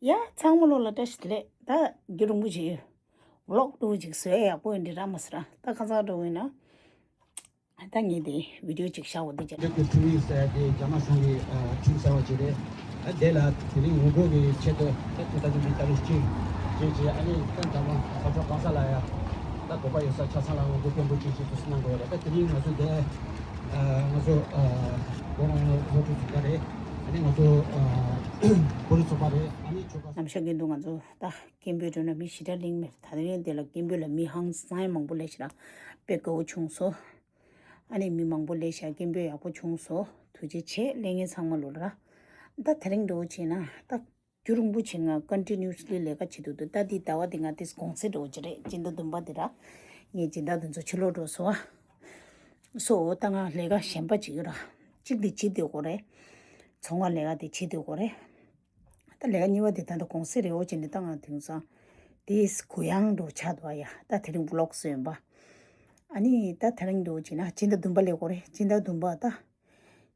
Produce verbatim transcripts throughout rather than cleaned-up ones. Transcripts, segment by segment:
ཡ་ཚང་མ་ལོ་ལ་བཀྲ་ཤིས་བདེ་ལེགས། ད་རྒྱུན་རིང་པོ་ཞིག་ཝི་ལོག་འདྲ་བོ་ཅིག་བཟོ་ཡག་ཡག་པོ་ཡིན་འདི་ར་མ་ཟེར་ར། ད་ཁ་སང་འདྲ་བོ་ཡིན་ན། ད་ངས་དེ་བི་ཌིའོ་ཅིག་བཞག་འོ་འདི་བྱས། ད་ཁོས་ཁྲིམས་ཡིག་ཟེར་ཡ་དེ་རྒྱ་ནག་གཞུང་གི་ཁྲིམས་གསར་བ་ཅིག་རེད། ཨ་དེ་ལ་དེ་རིང་ངོ་རྒོལ་གྱི་ཆེད་དུ་ད་ཁོས་ད་ཅི་འདི་ལྟ་བུ་ཅིག་བྱས་བྱས། ཨ་ནི་ད་འདྲ་མ་ཁ་ཚ་གོང་ས་ལ་ཡ་ད་དགོས་པ་ཡོད་ས་ཆ་ཚང་ལ་ངོ་རྒོལ་སྐད་འབོད་ཅིག་བྱས་ཏེ་གནང་དགོས་ཡོད་རེད། ད་དེ་རིང་ང་ཚོ་དེ་ང་ཚོ་ཨ་སྒོ་རང་བཟོ་སྐྲུན་ཚོགས་པ་རེད། ཨ་ནི་ང་ཚོ་ཨ་བོད་རིགས་ཚོགས་པ་རེད། ཨ་ནི་ཆོལ་ཁ། ནམ་ཞག་གི་འདུག་ང་ཚོ་ད་སྐད་འབོད་འགྲོ་ན་མི་ཞེ་དྲག་གླེང་མེད། ད་རིང་དེ་ལ་སྐད་འབོད་ལ་མི་ཧང་སང་མང་པོ་སླེབས་ཤག་ར། དཔེ་དགའ་བོ་བྱུང་སོང་། ཨ་ནི་མི་མང་པོ་སླེབས་ཤག་སྐད་འབོད་ཡག་པོ་བྱུང་སོང་། ཐུགས་རྗེ་ཆེ་སླེབས་མཁན་ཚང་མ་ལོ་ལ་ར། ད་དེ་རིང་འདྲ་བོ་བྱས་ན་ད་རྒྱུན་རིང་པོ་ཞིག་ང་ཀོན་ཊི་ནིའུ་སི་ལི་ལས་ཀ་བྱེད་འདུག་ད་འདི་ཟླ་བ་འདི་ང་ཏིས་གུང་སེང་འདྲ་བོ་ཅིག་རེད། སྤྱི་ཟླ་བདུན་པ་འདི་ར། ངས་སྦྱིན་བདག་འདི་ཚོ་ཕྱིར་ལོག་འགྲོ་སོང་ཨ། སོ་ད་ང་ལས་ཀ་གཞན་པ་ཅིག་ཡོད་ར། གཅིག་འདི་བྱེད་སྡོད་དགོས་རེད། ཚོང་ཁང་ལས་ཀ་འདི་བྱེད་སྡོད་དགོས་རེད། ད་ལས་ཀ་གཉིས་པ་འདི་ད་ལྟ་གུང་སེང་རེད། འོ་བྱས་ནས་ད་ང་དེང་སང་ཏིས་གུ་ཡངས་འདྲ་བོ་ཆགས་འདུག་ཨ། ཡ་ད་དེ་རིང་ཝི་ལོག་བཟོས་ཡིན་པ། ཨ་ནི་ད་དེ་རིང་འདྲ་བོ་བྱས་ན་སྤྱི་ཟླ་བདུན་པ་སླེབས་དགོས་རེད། སྤྱི་ཟླ་བདུན་པ་ད་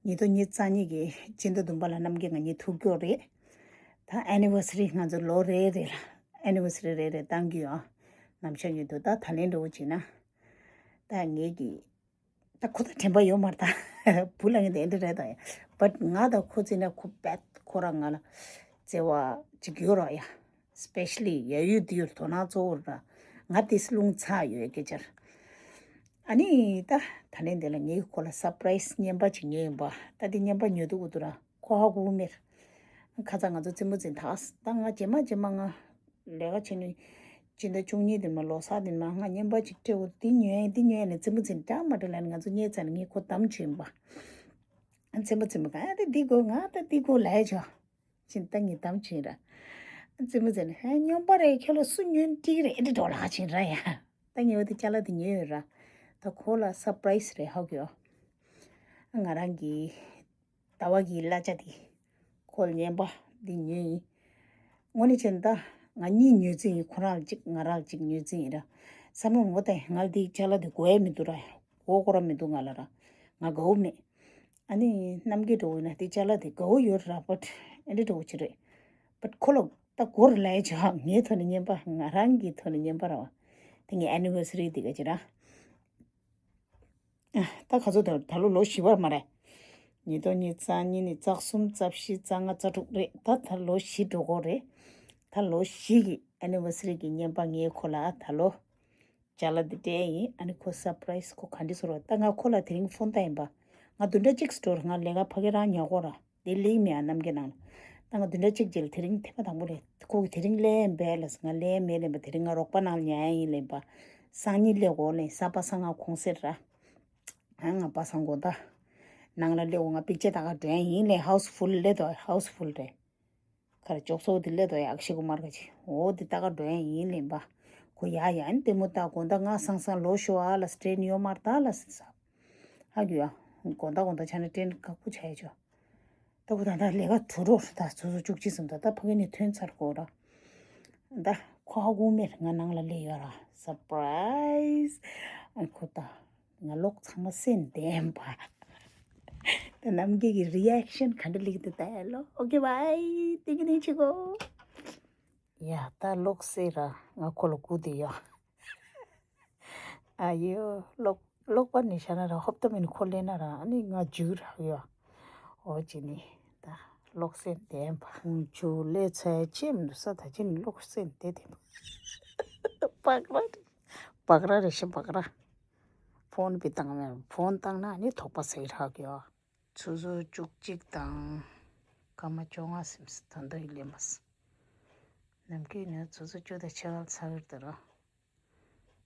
ཉིས་སྟོང་ཉི་ཤུ་རྩ་གཉིས་ཀྱི་སྤྱི་ཟླ་བདུན་པ་ལ་རྣམ་རྒྱལ་ང་གཉིས་ཐུག་རྒྱུ་རེད། ད་ཨེ་ནི་ཝར་སི་རི་ང་ཚོ་ལོ་རེ་རེ་ལ་ཨེ་ནི་ཝར་སི་རི་རེ་རེ་བཏང་རྒྱུ་ཡོད་ཨ། ནམ་ཞག་ཡོད་འདུག་ད་ད་ལན་འདྲ་བོ་བྱས་ན། ད་ངེད་ཀྱི་ད་ཁོ་ད་དྲན་པ་ཡོད་མ་རེད། ད་བུ་ལ་ངས་དེ་འདྲ་རེད་ད་ཡ། བཊ་ང་དང་ཁོ་བརྩིས་ན་ཁོ་བེད་ཁོ་རང་ང་ལ་བརྩེ་བ་ཅིག་ཡོད་ར་ཡ། སི་པེ་ཤ་ལི་ཡ་ཡུལ་འདི་ཡུལ་དོ་སྣང་གཙོ་བོ་ར། ང་དེ་སི་རླུང་ཚ་ཡོད་སྐད་ཆར། ཨ་ནི་ད་ད་ལན་དེ་ལ་ངས་ཁོ་ལ་སར་པ་རའི་སི་རྔན་པ་ཅིག་ཉོས་ཡིན་པ། ད་དེ་རྔན་པ་ཉོ་དུས་འུ་དུ་ར་ཁོ་ཧ་གོ་མེད། ཁ་ཚ་ང་ཚོ་རྩེད་མོ་རྩེ་ད་ད་ང་རྗེས་མ་རྗེས་མ་ང་ལས་ཀ་བྱེད་ནས་སྤྱི་ཟླ་བཅུ་གཉིས་དེ་མ་ལོ་གསར་དེ་མ་ང་རྔན་པ་ཅིག་སྤྲད་འོ་འདི་ཉོས་འདི་ཉོས་ནས་རྩེད་མོ་རྩེ་འདྲ་མ་འདྲ་ལ་ང་ཚོ་རྙེད་ཚར་ནས་ངས་ཁོ་གཏམ་བྱས་ཡིན་པ། རྩེད་མོ་རྩེ་མོ་ག་ཨ་ད་འདི་དགོས་ང་ད་འདི་དགོས་ལབ་ཡ་ཆོག་ཕྱིན་ད་ངས་གཏམ་བྱས་ར། རྩེད་མོ་རྩེ་ནས་ཧེ་རྔན་པ་རེད། ཁྱོད་ལ་སུ་ཉོས་འགྲིག་རེད་ཨེ་འདྲ་འགྲོ་ལགས་ཕྱིན་ར་ཡ། ད་ངས་འོ་དེ་ཅ་ལག་དེ་ཉོས་ཡོད་ར། ད་ཁོ་ལ་སར་པ་རའི་སི་རེད་ཧ་གོ་ཡོད། ང་རང་གི་ཟླ་བ་གི་གླ་ཆ་དེ་ཁོ་ལ་རྔན་པ་འདི་ཉོས་ཡིན། དངོས་གནས་བྱས་ན་ད་ང་གཉིས་ཉོས་རྩིས་ཡིན། ཁོ་རང་ལ་གཅིག་ང་རང་ལ་གཅིག་ཉོས་རྩིས་ཡིན་ར། བསམ་བློ་ངོ་ད་ང་ལ་འདི་ཅ་ལག་འདི་དགོས་ཡ་མི་འདུག་ར། དགོས་དགོས་ར་མི་འདུག་ང་ལ་ར། ང་དགའ་བོ་མེད། ཨ་ནི་རྣམ་རྒྱལ་འདྲ་བོ་ཡིན་ན་འདི་ཅ་ལག་འདི་དགའ་བོ་ཡོད་ར། བཊ་ཨེ་འདྲ་འདྲ་བོ་ཅིག་རེད། བཊ་ཁོ་ལ་ད་དགོས་ར་ལབ་ཡ་ཆོག་ངའི་ཐོག་ནས་རྔན་པ་ང་རང་གི་ཐོག་ནས་རྔན་པ་ར་བ། དེ་ངའི་ཨེ་ནི་ཝར་སི་རི་འདི་ག་ཅིག་ར། ད་ག་ཚོད་ད་ད་ལོ་ལོ་བཞི་པ་མ་རེད། ཉིས་སྟོང་ཉི་ཤུ་རྩ་གཉིས་ནས་རྩ་གསུམ་རྩ་བཞི་རྩ་ལྔ་རྩ་དྲུག་རེད། ད་ད་ལོ་བཞི་འགྲོ་གི་རེད། ད་ལོ་བཞི་གི་ཨེ་ནི་ཝར་སི་རི་གི་རྔན་པ་ངས་ཁོ་ལ་ད་ལོ་ཅ་ལག་འདི་སྤྲད་ཡིན། ཨ་ནི་ཁོ་སར་པ་རའི་སི་ཁོ་ག་འདྲ་བཟོ་རོགས། ད་ང་ཁོ་ལ་དེ་རིང་ཕོན་བཏང་ཡིན་པ། ང་བདུན་ཕྲག་གཅིག་སི་ཊོར་ང་ལས་ཀ་ཕ་གི་རང་ཉོ་གོ་ར། དེ་ལིག་མེ་ཨ་རྣམ་རྒྱལ་ནང་ལ། ད་ང་བདུན་ཕྲག་གཅིག་རྗེས་ལ་དེ་རིང་ཐེངས་མ་དང་པོ་རེད། ཁོ་གིས་དེ་རིང་སླེབས་ཡིན་པས་ལབ་སོང་། ང་སླེབས་མེད་ལབ་པ། དེ་རིང་ང་རོགས་པ་ནང་ལ་ཉལ་ཡ་ཡིན་ལབ་པ། སང་ཉིན་སླེབས་དགོས་ལབ། གཟའ་པ་སངས་ང་གུང་སེང་ར། ཨ་ང་པ་སངས་དགོང་དག་ནང་ལ་སླེབས་དགོས། ང་པིག་ཅེ་ལྟ་ག་འགྲོ་ཡ་ཡིན་ལབ། ཧའུ་སི་ཕུལ་སླེབས་འདུག་ཧའུ་སི་ཕུལ་རེད། ཁ་ར་ཅོག་ཙེ་འདི་སླེབས་འདུག་ཡག་ཤེས་ཀྱི་མ་རེད་ག་ཅིག་འོ་འདི་ལྟ་ག་འགྲོ་ཡ་ཡིན་ལབ་པ། ཁོ་ཡ་ཡ་ཨ་ནི་ལྟད་མོ་ལྟ། དགོང་དག་ང་སང་སང་ལོག་ཤོག་ཨ་ལབ། ཊེན་ཡོད་མ་རེད་ད་ལབ་ཟེར། ཧ་གོ་ཡ། དགོང་དག་དགོང་དག་ཆ་ནས་ཊེན་ཁག་པོ་ཆགས་ཡ་ཆོག་ད་ཁོ་ད་ལྟ་ལས་ཀ་གྲུ་རོགས་ད་ཆུ་ཚོད་བཅུ་གཅིག་ཙམ་ད་ད་ཕ་གི་ནས་ཐོན་ཚར་གོ་ར། ད་ཁོ་ཧ་གོ་མེད། ང་ནང་ལ་སླེབས་ཡོད་ར། སར་པ་རའི་སི། ཨ་ཁོ་ད་ང་ལོག་ཚང་མ་སེམས་བདེན་པ། ད་རྣམ་རྒྱལ་གྱི་རི་ཨེག་ཤན་ག་འདྲ་ལིག་དེ་ད་ལོ། ཨོ་ཀེ་བྷའི། ཏིང་ངེ་འཛིན་ཆེ་གོ། ཡ་ད་ལོག་སེ་ར། ང་ཁོ་ལ་སྒུག་བསྡད་ཡོད། ཨ་ཡོ་ལོག་ལོག་པ་ནི་ཤ་ན་ར་ཧོབ་ཏ་མིན་ཁོ་ལེ་ན་ར་ཨ་ནི་ང་རྒྱུག་རག་ཡོད། འོ་ཅི་ནི་ད་ལོག་སེ་བདེན་པ། ཁོང་ཆུ་ལེ་ཚ་ཅི་མི་འདུག་ས་ད་ཅི་ནི་ལོག་སེ་བདེ་བདེ་འདུག་བག་ར་རེད། བག་ར་རེད་ཤི་བག་ར། ཕོན་བི་བཏང་མེད། ཕོན་བཏང་ན་ཨ་ནི་དོགས་པ་ཟེར་རག་ཡོད། ཆུ་ཚོད་བཅུ་གཅིག་དང་སྐར་མ་བཅོ་ལྔ་ཟིན་སོང་། ད་ལྟ་ཡི་ལས་མ་སོང་། ནམ་རྒྱུན་ནས་ཆུ་ཚོད་བཅུ་དང་ཕྱེད་ཀ་ཚར་གི་རེད་ར།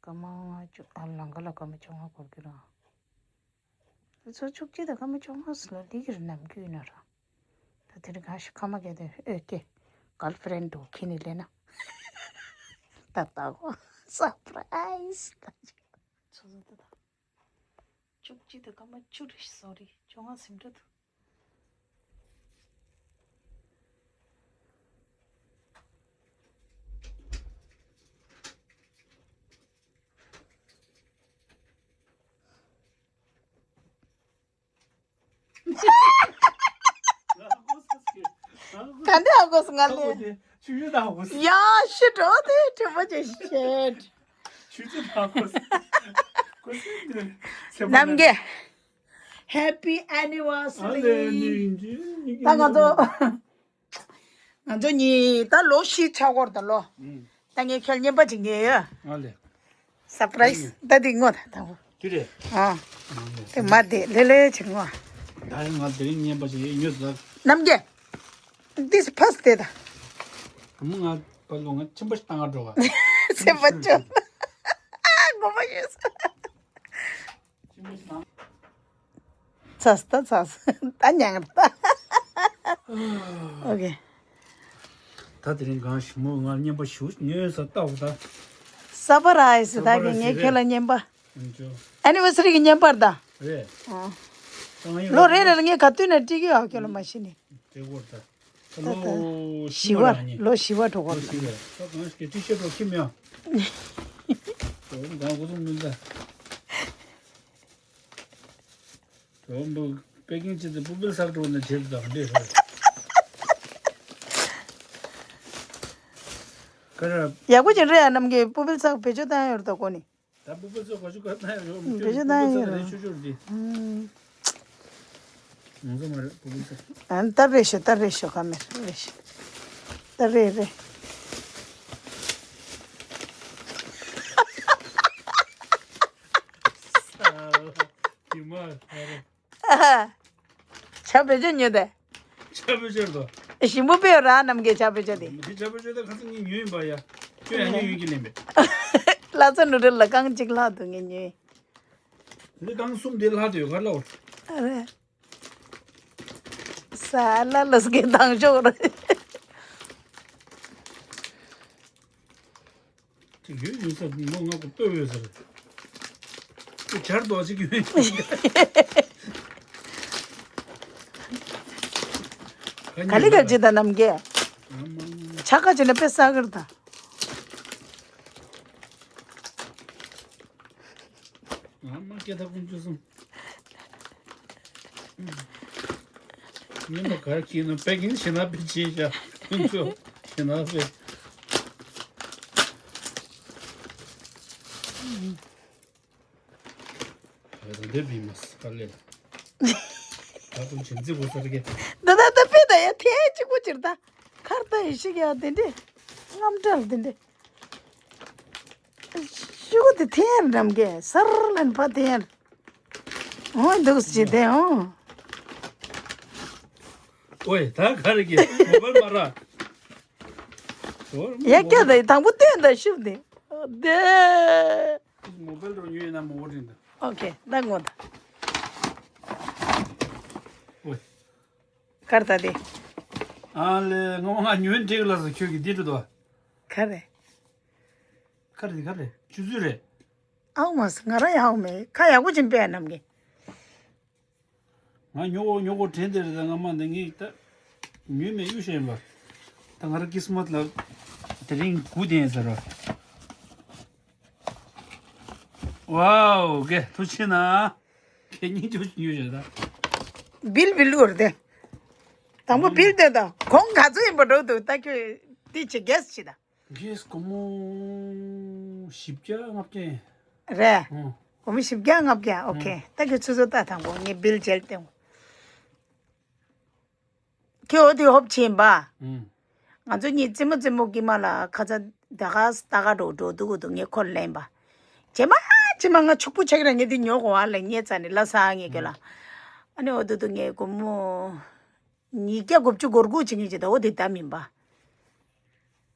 སྐར་མ་ལྔ་བཅུ། ཨ་ལང་ཀ་ལ་སྐར་མ་བཅོ་ལྔ་འགོར་གི་ར། ཆུ་ཚོད་བཅུ་གཅིག་དང་སྐར་མ་བཅོ་ལྔ་ཟིན་ལ་ལིག་གི་རེད་ནམ་རྒྱུན་ན་ར། ད་དེ་རིང་གང་ཞིག་ཁ་མ་གས་དེ་ཨོ་ཀེ། གརལ་ཕི་རེན་ཌི་འདུག་ཁྱེད་ནི་ལས་ན། ད་ལྟ་གོ་སར་པ་རའི་སི། ཆུ་ཚོད་ད་ལྟ། བཅུ་གཅིག་དང་སྐར་མ་བཅུ་རེད། སོ་རི། བཅོ་ལྔ་ཟིན་འགྲོ་འདུག་ད་ ག་འདི་ཧ་གོ་སོང་ང་ལེ། ཆུ་ཆུ་དང་གོ་སོང་། ཡ་ཤི་འགྲོ་དེ་དྲི་མ་ཅན་ཤེད། ཆུ་ཆུ་དང་གོ་སོང་། གོ་སོང་དེ། རྣམ་རྒྱལ། Happy anniversary. ཨ་ལེ་ནི་ཡིན་གྱི་ཡིན་གྱི། ད་ང་ཚོ་ང་ཚོ་གཉིས་ད་ལོ་བཞི་ཆགས་སྐོར་དང་ལོ། ད་ངས་ཁྱོད་རྔན་པ་ཅིག་ཉོས་ཡོད། ཨ་ལེ། སར་པ་རའི་སི་ད་འདི་ངོ་ད་དང་པོ། དེ་རེད། ཨ། དེ་མ་དེ་ལེ་ལེ་ཅིག་ངོ་། ད་ཡིན་ང་དེ་རིང་རྔན་པ་ཅིག་ཡོད་ད། རྣམ་རྒྱལ། འདི་ཕ་སི་དེ་ད། མི་ང་པ་ལོ་ང་ཆེན་པོ་ཞིག་བཏང་ག་འགྲོ་ག་སེམས་པ་སྐྱོ། ཨ་ངོ་མ་ཡོད་ས། ཚ་སི་ད་ཚ་སི་ད་ཉང་ར་ད། ཨོ་ཀེ། ད་དེ་རིང་གང་ཞིག་མོ་ང་རྔན་པ་ཞུ་ཉོས་ས་ལྟ་བུ་ད། སར་པ་རའི་སི་ད་གི་ངས་ཁྱོད་ལ་རྔན་པ། ཨེ་ནི་ཝར་སི་རི་གི་རྔན་པར་ད། རེད། ལོ་རེ་རེ་ལ་ངས་ག་དུས་ནས་སྤྲད་ཀྱི་ཡོད་ཁྱོད་ལ་མ་ཤི་ནི། དེ་སྐོར་ད། ད་ལོ་ད་བཞི་བ་ར་ཉེ། ལོ་བཞི་བ་འགྲོ་གོ་ལ། ད་གང་ཞིག་གི་ཤོག་གྲོགས་ཁྱིམ་ཡང་། ད་འོ་གང་གོ་སོང་མིན་ད། ད་འོ་འབུ་པེ་ཀིང་བྱེད་དུ་པུ་པིལ་ཚགས་གྲོགས་ནས་བྱེད་དུ་ད་འདྲེ་ཧོ། ཀ་ར། ཡག་པོ་ཅན་རེད་ཡ་རྣམ་རྒྱལ། པུ་པིལ་ཚགས་བེད་སྤྱོད་བཏང་ཡོད་ད་གོ་ནི། ད་པུ་པུ་ཚོ་ག་ཆུ་ག་ན་ཡོད་རོ། བེད་སྤྱོད་བཏང་ཡོད་རེད། ཆུ་ཆུར་དེ། ང་ཚོ་མ་རེད་པུ་པུ་ཚོ། ཨ་ད་རེ་ཤོ་ད་རེ་ཤོ་ག་མེད་རེ་ཤོ། ད་རེ་རེ། ས་ལ་དེ་མ་ཧ་རེ། ཨ་ཧ། ཇ་བེད་སྤྱོད་ཉོས་ཏེ། ཇ་བེད་སྤྱོད་དོ། ཞིམ་པོ་དཔེ་ར་རྣམ་རྒྱལ་ཇ་བེད་སྤྱོད་དེ། འདི་ཇ་བེད་སྤྱོད་དེ་ཁ་སང་ངས་ཉོས་ཡིན་པ་ཡ། ཁྱོད་ཡང་ཉོས་ཡོད་ཀྱི་ལེན་པས། ལྷ་ས་ནུ་རི་ལ་རྐང་གཅིག་ལྷག་འདུག་ངས་ཉོས། འདི་རྐང་གསུམ་དེ་ལྷག་དུ་ཡོད་ག་ལ་འོ། ཨ་རེ། ས་ལ་ལ་སྐད་བཏང་ཤོག་རེ། དེ་ཡོད་ཡོད་ས་མོ་ང་གོ་ལྟོས་ཡོད་ས་རེད། དེ་ཇར་རྡོ་ཅིག་ཡོད། ག་ལི་ག་ཇི་ད་རྣམ་རྒྱལ། ཨ་མ། ཆ་ག་ཅི་ན་དཔེ་ས་གར་ད། ཨ་མ་སྐད་ད་ཀུན་སྤྱོད་སོང་། ཉིན་མོ་གར་གྱིས་ནོ་པེ་ཀིང་ཞེ་ན་པེ་ཆེ་ཤ་ཁོང་ཚོ་ཞེ་ན་པེ། ད་འདི་བི་མ་སི་ཀ་ལེ་ལ། ད་ཀུན་ཆེན་ཙི་བོ་སར་གེ། ད་ད་ད་པེ་ད་ཡ་ཐེ་གཅིག་པོ་ཅིར་ད། ཁར་ད་ཡི་ཤི་ག་དེ་འདྲེ། རྔམ་དྲག་དེ་འདྲེ། ཤུ་གུ་དེ་ཐེར་འགྲམ་གེ་སར་ལན་པ་ཐེར། འོ་འདུག་སེ་དེ་འོ། ཨོའི་ད་ག་རེ་གེ་མོ་བལ་མ་ར། ཡ་ཀྱ་ད་དང་པོ་བསྟན་ད་ཤུབ་དེ། དེ། མོ་བལ་རོ་ཉོས་ན་མོ་བོ་རིན་ད། ཨོ་ཀེ་ད་ངོ་ད། ཨོའི། གར་ད་དེ། ཨ་ལེ་ངོ་ང་ཉོས་འགྲིག་ལ་སོ་ཁྱོད་ཀྱི་འདི་འགྲོ་དོ། ག་རེ། ག་རེ་ག་རེ་ཆུ་ཚོད་རེད། ཨའུ་མ་སི་ང་ར་ཡའུ་མེ་ཁ་ཡག་པོ་ཅིན་པས་རྣམ་གེ། ང་ཉོ་གོ་ཉོ་གོ་དྲན་དེ་རེད་ད་ང་མ་འདི་ངས་ད་ཉོས་མེད་གཡུ་ཤེས་པ། ད་ང་ར་ཀིས་མོད་ལ་དེ་རིང་གུ་དེ་ཟེར་རོ། ཝའོ་གེ་ཐུགས་ཆེ་ན། གེ་སྙིང་ཆུ་ཉོས་ཤེས་ད། བིལ་བིལ་ལུར་དེ། དང་པོ་བིལ་དེ་ད་གོང་ག་ཚོད་ཡིན་པ་འགྲོ་འདུག་ད་ཁྱོད་དེ་ཅི་གེས་ཅི་ད། གེས་སྒོར་མོ་བཞི་བརྒྱ་ལྔ་བརྒྱ་ཡིན། རེད། ཨོ། སྒོར་མོ་བཞི་བརྒྱ་ལྔ་བརྒྱ། ཨོ་ཁེ། ཨོ། ད་ཁྱོད་ཆུ་ཚོད་ལྟ་དང་པོ་ངས་བིལ་མཇལ་ཏེ། ཁྱོད་འོ་དེ་ཧོབ་ཕྱིན་པ། ཨུམ། ང་ཚོ་གཉིས་རྩེད་མོ་རྩེད་མོ་གི་མ་ལ་ཁ་ཚ་ད་ག་ལྟ་ག་འགྲོ་འགྲོ་འདུག་གོ་འདུག་ངས་ཁོ་ལེན་པ། རྗེས་མ་རྗེས་མ་ང་ཕྱུག་པོ་ཆགས་ར་ངས་དེ་ཉོ་གོ་བ་ལ་ངས་ཚ་ནས་ལ་ས་ངས་ཁྱོད་ལ། ཨ་ནི་འོ་དུ་དུ་ངས་སྒོར་མོ། ཉིས་བརྒྱ་དགུ་བཅུ་གོ་དགུ་ཅིག་ངེས་ཅི་ད་འོ་དེ་ད་མིན་པ།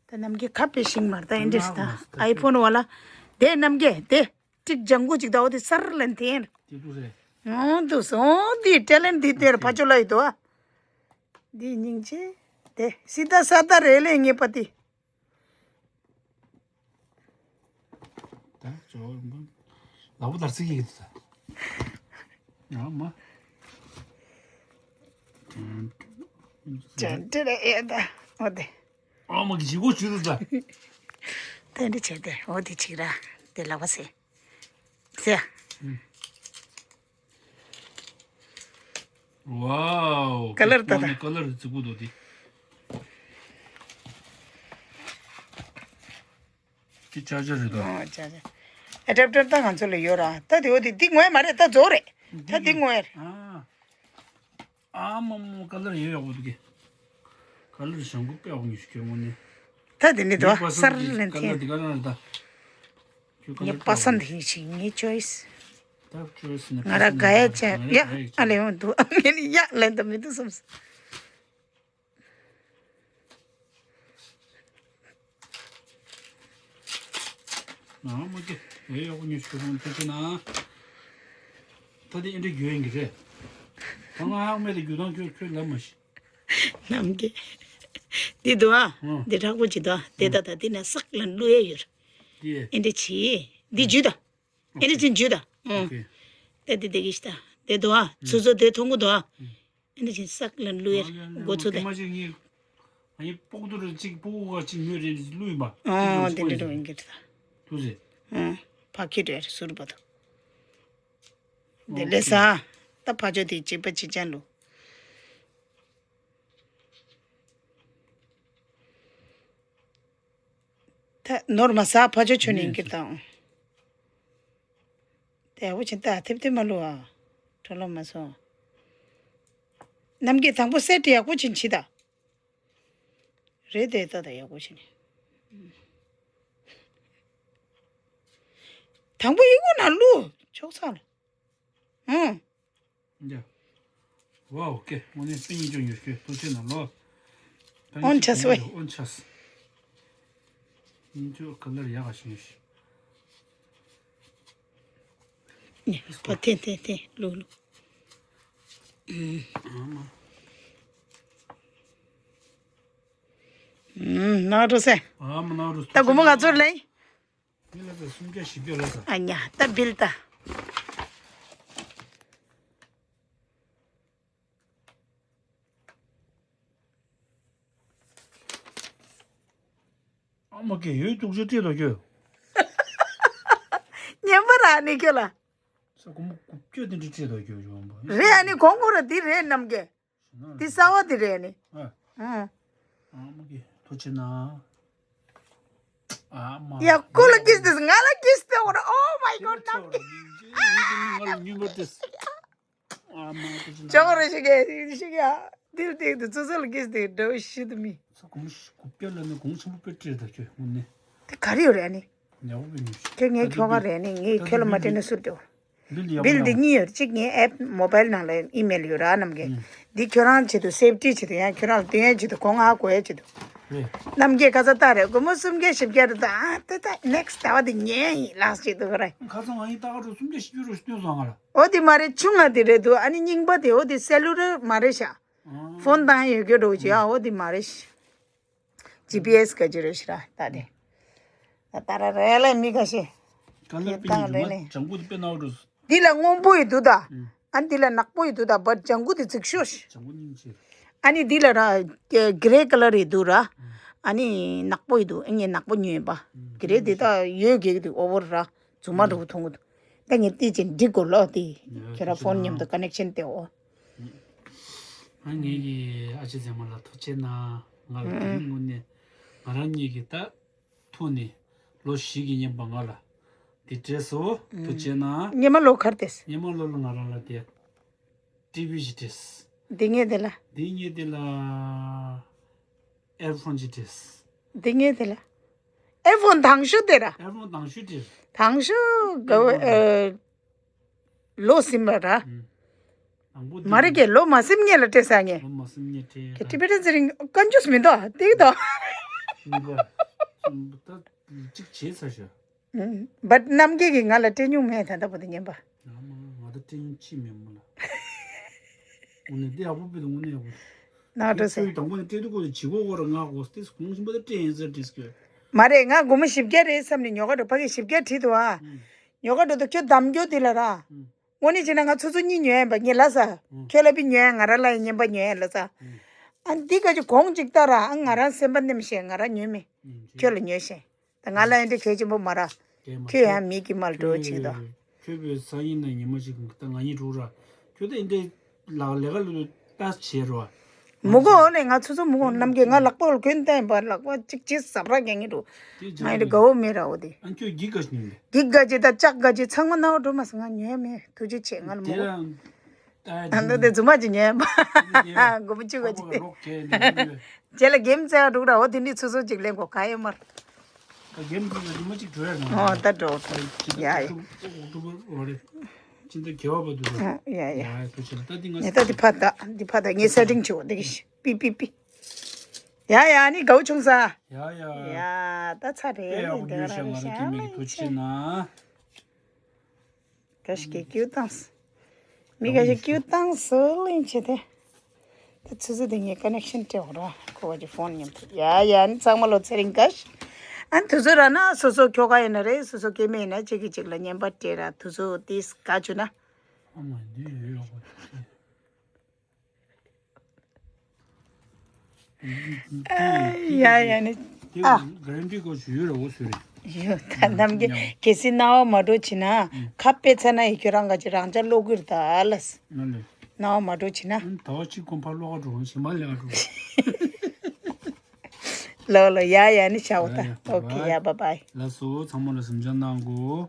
ད་རྣམ་རྒྱལ་ཁ་པེ་ཤིང་མར་ད་ཨེ་འདྲེས་ད། ཨའི་ཕོན་བ་ལ། དེ་རྣམ་རྒྱལ་དེ། ཀྲིག་ལྗང་གུ་ཅིག་ད་འོ་དེ་སར་ལན་ཐེན། དེ་དུ་རེད། འོ་དུ་སོང་དེ་ཏྲེ་ལན་དེ་དེར་ཕ་ཅོ་ལ་ཡི་དོ། དེ་སྙིང་རྗེ། དེ་སི་ད་ས་ད་རེ་ལེ་ངེས་པ་དེ། ད་ཅོ་ལག་པ་དར་ཚིག་གི་ད། ཡང་མ། ཅན་ཏི་རེ་ཨེ་ད་འོ་དེ། ཨ་མ་གི་ཞི་གོ་ཞུ་ད། དེ་འདི་བྱས་ཏེ་འོ་དེ་ཅིག་ར་དེ་ལག་པ་སེ། སེ། ཝའོ། ཀ་ལར་ད་ད། ཀ་ལར་རྩི་གུ་དོ་དེ། དེ་ཅག་ཅག་རེད་དོ། ཨ་ཅག་ཅག་ཨེ་ཌབ་ཊར་ད་ང་ཚོ་ལ་ཡོད་ར། ད་དེ་འོ་དེ་འདི་ངོ་ཡ་མ་རེད། ད་རྫོགས་རེད། ད་འདི་ངོ་ཡ་རེད། ཨ། ཨ་མ་མ་ཀ་ལར་ཡོད་ཡོག་པོ་འདུག་གི། ཀ་ལར་ཞང་གུ་དཔེ་ཡག་ཉོས་ཤིག་ཁྱོད་དངོས་གནས། ད་དེ་ནི་དོ་སར་ལེན་ཐེ། ཀ་ལར་འདི་ག་རང་རེད་ད། ཁྱོད་ཀ་ངའི་ལར་པ་སང་དེ་ཡིན་ཞིག་ངའི་ཅོའི་སི། ད་ཅོའི་སི་ནི་ང་ར་ག་ཡ་ཅན་ཡ་ཨ་ལེ་འོང་འདུག་ཨ་ངས་ནི་ཡ་ལེན་ད་མི་འདུག་བསམ་སོང་། ཨ་མ་ཀེ། ཨེ་ཡག་པོ་ཉོས་ཤོག་ཐུགས་རྗེ་གནང་། ད་དེ་ཨེ་འདྲ་རྒྱུ་ཡིན་གི་རེད། ད་ང་ཧ་མེད་དེ་རྒྱུ་དང་ཁྱོད་ཁྱོད་ལབ་མ་ཤེས། ནམ་གེ། འདི་འདུག་ཨ། ཨང་། འདི་དྲག་པོ་ཅིག་འདུག་ཨ། དེ་ད་ད་འདི་ན་སག་ལ་བླུག་ཡས་ཡོད། འདི་ཨེ་འདྲ་བྱེད། འདི་འཇུ་ད། ཨེ་འདྲ་ཅིག་འཇུ་ད། ཨང་། ཨོ་ཁེ། ད་འདི་འདི་གི་ཤི་ད། དེ་འདུག་ཨ། ཚུ་ཚོ་དེ་མཐོང་གི་འདུག་ཨ། ཨེ་འདྲ་ཅིག་སག་ལ་བླུག་ཡས་འགོ་ཚུགས་ད། ཨ་ཡ་ལེ་མ་ཅིག་ངས་ཨ་ཡི་པོག་ཏུ་རུ་ཅིག་པོག་ག་ཅིག་ཉོས་རེད་བླུགས་ཡིན་པ། ཨང་། དེ་འདྲ་འདྲ་ཡིན་གི་རེད་ད། ཐུགས་རྗེ། ཨང་། ཕ་ཁི་རེད་ཟུར་པ་དུ། དེ་ལས་ས། ད་ཕ་ཆོ་དེ་གཅིག་པ་གཅིག་ཅན་ལུ། ད་ནོར་མ་ཟ་ཕ་ཆོ་ཆོ་ནི་ཡིན་གྱི་དང་། དེ་འུ་ཆེན་ད་ཐེབས་ཐེབས་མ་ལུ་ཨ། གྲོ་ལོ་མ་སོང་། ནམ་གྱི་དང་པོ་སེ་ཊི་ཡག་པོ་ཆེན་ཆི་ད། རེད་དེ་ད་ད་ཡག་པོ་ཆེན། དང་པོ་ཡི་གུ་ན་ལུ་ཆོག་ཚང་ལ། ཨང་། ཡ། ཝའོ་ཀེ། དངོས་གནས་པིན་གཉིས་ཆོག་ཉོ་ཤོད་ཐུགས་རྗེ་གནང་ལོ། ཨོན་ཆ་སི་ཝེ། ཨོན་ཆ་སི། གཉིས་ཆོག་ཁ་ལར་ཡག་ག་ཞིག་ཉོ་ཤོད། ནི་པ་ཐེ་ཐེ་ཐེ་ལུ་ལུ། ཨ་མ། ཨུམ་ནག་འགྲོ་སེ། ཨ་མ་ནག་འགྲོ། ད་སྒོར་མོ་ག་ཚོད་ལེན། མི་ལ་ཚོད་སུམ་བརྒྱ་བཞི་བརྒྱ་ལ་ས། ཨ་ཉ་ད་བིལ་ད། ཨ་མ་ཀེ་ཡོད་དུག་ཅེ་སྤྲད་དོ་ཁྱོད། ཉན་པ་ར་ནི་ཁྱོད་ལ། ས་སྒོར་མོ་དགུ་བཅུ་དེ་འདྲ་སྤྲད་དོ་ཁྱོད་ཡོང་པ། རེད་ཨ་ནི་གོང་གོ་ར་འདི་རེད་ནམ་གེ། འདི་གསར་བ་འདི་རེད་ནི། ཨ། ཨ་མ་གི་ཐུགས་རྗེ་གནང་། ཨ་མ། ཡ་ཁོ་ལ་ཀིས་དེས་ང་ལ་ཀིས་དེ་འོ་ར། Oh my God ནམ་གེ། ང་ལ་ཉུལ་བ་དེས། ཨ་མ་ཐུགས་རྗེ་གནང་། ཅོག་རེ་ཞིག་གི་ཞིག་ཡ། འདིར་བལྟས་ཏེ་ཙི་ཙི་ལ་ཀིས་དེ་འདྲ་བོ་ཞིག་ཏུ་མི། ས་གོམ་གུ་བརྒྱ་ལ་ནི་གོང་ཆེན་པོ་དཔེ་སྤྲད་ད་ཁྱོད་དངོས་གནས། དེ་ག་རེ་ཡོད་རེད་ཨ་ནི། ཉག་པོ་མི་ཤེས། ཁྱོད་ངའི་ཁྱོ་ག་རེད་ནི་ངའི་ཁྱོད་ལ་མ་སྤྲད་ན་སུར་ཏེ། འོ། བིལ་དེ་ཡག་པོ་ཡོད་ན། བིལ་དེ་གཉིས་ཡོད། གཅིག་ངའི་ཨེབ་མོ་བལ་ནང་ལ་ཨི་མེལ་ཡོད་ར་ནམ་གེ། ཨུམ། འདི་ཁྱོད་རང་ཆེད་དུ་སེབ་ཊི་ཆེད་དུ་ཡང་ཁྱོད་རང་ལ་སྟོན་ཡ་ཆེད་དུ་གོང་ཨ་གོ་ཡ་ཆེད་དུ། རེད། ནམ་གེ་ཁ་ཚ་ལྟ་རེད། སྒོར་མོ་སུམ་བརྒྱ་བཞི་བརྒྱ་རེད་ད། ཨ་ཏེ་ད་ནེག་སི་ཊི་ཟླ་བ་དེ་ཉན་ཡིན་ལགས་ཆེད་དུ་རེད། ཁ་ཚ་ང་ཡིན་ལྟ་ག་འགྲོ་སུམ་བརྒྱ་བཞི་བརྒྱ་རུ་སྟོན་སོང་ང་ལ། འོ་དེ་མ་རེད་ཆུང་ང་དེ་རེད་འདུག་ཨ་ནི་རྙིང་པ་དེ་འོ་དེ་སེ་ལུ་ར་མ་རེད་ཤག་ཨ། ཕོན་བཏང་ཡོད་རྒྱུ་འགྲོ་གི་ཨ་འོ་དེ་མ་རེད་ཤག་ཇི་པི་ཨེས་ག་ཅི་རེད་ཤི་ར་ད་དེ། ད་ད་ར་རེ་ལེ་མི་ཁ་ཤི། ཀ་ལ་པི་ཡི་ལུ་མ་ལྗང་གུ་དེ་དཔེ་ནག་འགྲོ། འདི་ལ་སྔོན་པོ་ཡི་འདུག་ད། ཨ་འདི་ལ་ནག་པོ་ཡི་འདུག་ད་བཊ་ལྗང་གུ་དེ་ཙིག་ཤོས་ཤི། ལྗང་གུ་སྙིང་རྗེ། ཨ་ནི་འདི་ལ་ར་གེ་རེ་ཀ་ལར་ཡི་འདུག་ར། ཨ་ནི་ནག་པོ་ཡི་འདུག་ཨ་ངས་ནག་པོ་ཉོས་པ། གེ་རེ་དེ་ད་ཡོད་གེ་གི་འདུག་ཨོ་བོར་ར། རྫུན་མ་འགྲོ་གི་མཐོང་གི་འདུག་ད་ངས་ཏི་ཅིན་འགྲིག་གོ་ལོ་དེ། ཁྱོད་ར་ཕོན་མཉམ་དུ་ཀ་ནེག་ཤན་དེ་འོ། ང་ངེད་ཀྱི་ཨ་ཅེ་ཚེ་མ་ལ་ཐུགས་རྗེ་གནང་། ང་ལ་དེ་རིང་དངོས་གནས་ང་རང་ཉིད་ཀྱི་ད་ཐུག་ནས་ལོ་བཞི་གི་རྔན་པ་ང་ལ་འདི་སྤྲད་སོ། ཐུགས་རྗེ་གནང་། སྔོན་མ་ལོ་ག་རེ་བལྟས། སྔོན་མ་ལོ་ལ་ང་རང་ལ་དེ་ཊི་བི་ཞིག་སྤྲད། འདི་ངས་དེ་ལ། འདི་ངས་དེ་ལ་ཨེར་ཕོན་ཞིག་སྤྲད། འདི་ངས་དེ་ལ། ཨེར་ཕོན་དང་ཤོས་དེ་ར། ཨེར་ཕོན་དང་ཤོས་སྤྲད། དང་ཤོས་ག་ཨེར་ཕོན་ཨེ། ལོ་ཟིན་པ་ར། ཨུམ། དང་པོ་མ་རེད་ཀྱེ་ལོ་མ་ཟིན་ངེས་ལ་སྤྲད་ས་ངེས། ལོ་མ་ཟིན་ངེས་སྤྲད་ཀྱེ་ད། ཊི་བེ་ཊན་ཟེར་རིང་ཀན་ཇུས་མི་འདུག་དེ་གི་དོ། གཉིས་པ། གསུམ་པ་ད་གཅིག་བྱས་ཚར་ཤག་ཨུམ། བཊ་རྣམ་རྒྱལ་གྱིས་ང་ལ་སྤྲད་མྱོང་མེད་ད་ལྟ་བུ་དེ་ཉན་པ། ང་མ་ང་ད་སྤྲད་མྱོང་ཅི་མེད་མོ་ལ། དངོས་གནས་འདི་ཡག་པོ་བུ་དེ་དངོས་གནས་ཡག་པོ། ནག་འགྲོ་ཟེར། ཁྱོད་དང་པོ་ནས་སྤྲད་དུས་ཁོ་ལ་བྱི་གོ་གོ་ར་ང་གོ་སྟེ་གོང་ཆེན་པོ་དེ་སྤྲད་ཡིན་ཟེར་དྲིས་ཀྱི། མ་རེད་ང་སྒོར་མོ་བཞི་བརྒྱ་རེད་བསམ་ནས་ཉོ་ག་འགྲོ་ཕ་གི་བཞི་བརྒྱ་བྲིས་འདུག་ཨ། ཨུམ། ཉོ་ག་འགྲོ་དུས་ཁྱོད་གདམ་རྒྱུ་དེ་ལ་ར། ཨུམ། དངོས་གནས་བྱས་ན་ང་ཚོ་ཚོ་གཉིས་ཉོ་ཡ་ཡིན་པ་ངས་ལབ་ས། ཨུམ། ཁྱོད་ལ་པི་ཉོ་ཡ་ང་ར་ལ་ཡ་རྔན་པ་ཉོ་ཡ་ལབ་ས། ཨུམ། ཨ་འདི་ག་ཅི་གོང་ཅིག་ལྟ་ར་ཨ་ང་རང་སེམས་པ་ནེམ་ཤེས་ང་ར་ཉོས་མེད། ཨུམ། ཁྱོད་ལ་ཉོས་ཤེས། ད་ང་ལ་ཨེ་འདྲ་གལ་ཆེན་པོ་མ་ར། ཁྱོད་ཡང་མི་གི་མལ་འགྲོ་ཆེ་ད། ཁྱོད་པའི་ས་ཡིན་ན་ཉི་མ་ཞིག་ད་ང་གཉིས་འགྲོ་ར། ཁྱོད་ད་ཨེ་འདྲ་ལག་ལས་ཀ་ལུ་ལྟ་བྱེད་རོ། མུ་གོ་ནས་ང་ཚོ་ཚོ་མུ་གོ་ནམ་གྱི་ང་ལག་པ་ལ་གོན་བསྟན་པ་ལག་པ་གཅིག་གཅིག་ཟབ་ར་རྒྱག་གི་འདུག་དེ་ང་ཡི་དགའ་བོ་མེད་ར་འོ་དེ། ཨ་ཁྱོད་གི་ག་ཤི་ཉོན་པས། གི་ག་ཅི་ད་ལྕགས་ག་ཅི་ཚང་མ་ནའོ་འགྲོ་མ་སོང་ང་ཉོས་མེད་ཐུགས་རྗེ་ཆེ་ང་ལ་མུ་གོ། ཨ་འདི་དེ་རྫུན་མ་ཅིག་ཉོས་པ། མགོ་བོ་བཅུ་ག་ཅི་དེ། རྗེས་ལ་གེམ་རྩེ་བ་འགྲུག་ར་འོ་དེ་འདྲི་ཚོ་ཚོ་ཅིག་ལེན་གོ་ག་ཡོད་མར། ད་གེམ་གྱི་ལ་རི་མོ་གཅིག་འགྲོ་ཡ་ན། ཨོ་ད་འགྲོ་འགྲོ། ཡ་ཡ། ཨོག་ཊོ་བར་ཨོ་རེད། ཕྱི་ཟླ་བརྒྱད་པ་བར་དུ་རེད། ཡ་ཡ། ཡ་ཐུགས་རྗེ་ཆེ། ད་འདི་ང་ངས་ད་འདི་ཕ་ད་འདི་ཕ་ད་ངས་སེ་ཊིང་བྱེད་འོ་འདི་གི་པི་པི་པི། ཡ་ཡ་ནི་དགའ་བོ་བྱུང་ས། ཡ་ཡ། ཡ་ད་ཚ་རེད་དཔེ་ཡག་པོ་འདི་ཉོས་ཤག་ང་རང་སྐྱེ་དམན་གྱི་ཐུགས་རྗེ་ཆེ་གནང་། ག་ཞིག་གིས་སྐྱིད་བཏང་སོང་། མི་ག་ཞིག་སྐྱིད་བཏང་སོང་ལེན་བྱེད་དེ། ད་ཆུ་ཚོད་དེ་ངས་ཀ་ནེག་ཤན་སྤྲད་འོ་ར་ཁོ་བ་ཀྱི་ཕོན་མཉམ་དུ། ཡ་ཡ་ནི་ཚང་མ་ལོ་ཚེ་རིང་ག་ཞིག་ཨ་ནི་དུས་ཚོད་ར་ན་སོ་སོ་ཁྱོ་ག་ཡིན་ན་རེད། སོ་སོ་སྐྱེ་དམན་ཡིན་ན་གཅིག་གིས་གཅིག་ལ་བརྙན་པར་སྤྲད་ར་དུས་ཚོད་དེ་ག་བྱུང་ན། ཨ་མ་འདི་ཡོད་ཡོད་པ། ཡ་ཡ་ནི། དེ་ཨ། ག་རེ་འདྲི་དགོས་ཞུ་ཡོད་རེད་འོ་ཟེར་རེད། ཡོད་ད་ནམ་རྒྱུན་གལ་སྲིད་སྣང་བ་མ་འགྲོ་བྱེད་ན་ཁ་དཔེ་ཚ་ན་ཡི་ཁྱོད་རང་ག་ཅི་རང་ཅག་ལོག་གི་རེད་ད་ལ། ང་ལས། སྣང་བ་མ་འགྲོ་བྱེད་ན། ཨ་ནི་ཟླ་བ་གཅིག་གོང་ཕར་ལོག་ག་འགྲོ་གཞན་མ་ལས་ག་འགྲོ། ལོ་ལོ་ཡ་ཡ་ནི་ཤའོ་ད། ཡ་ཡ་ཨོ་ཁེ་ཡ་བའི་བའི། ལགས་སོ་ཚང་མ་ལ་གཟིམ་འཇག་གནང་གོ།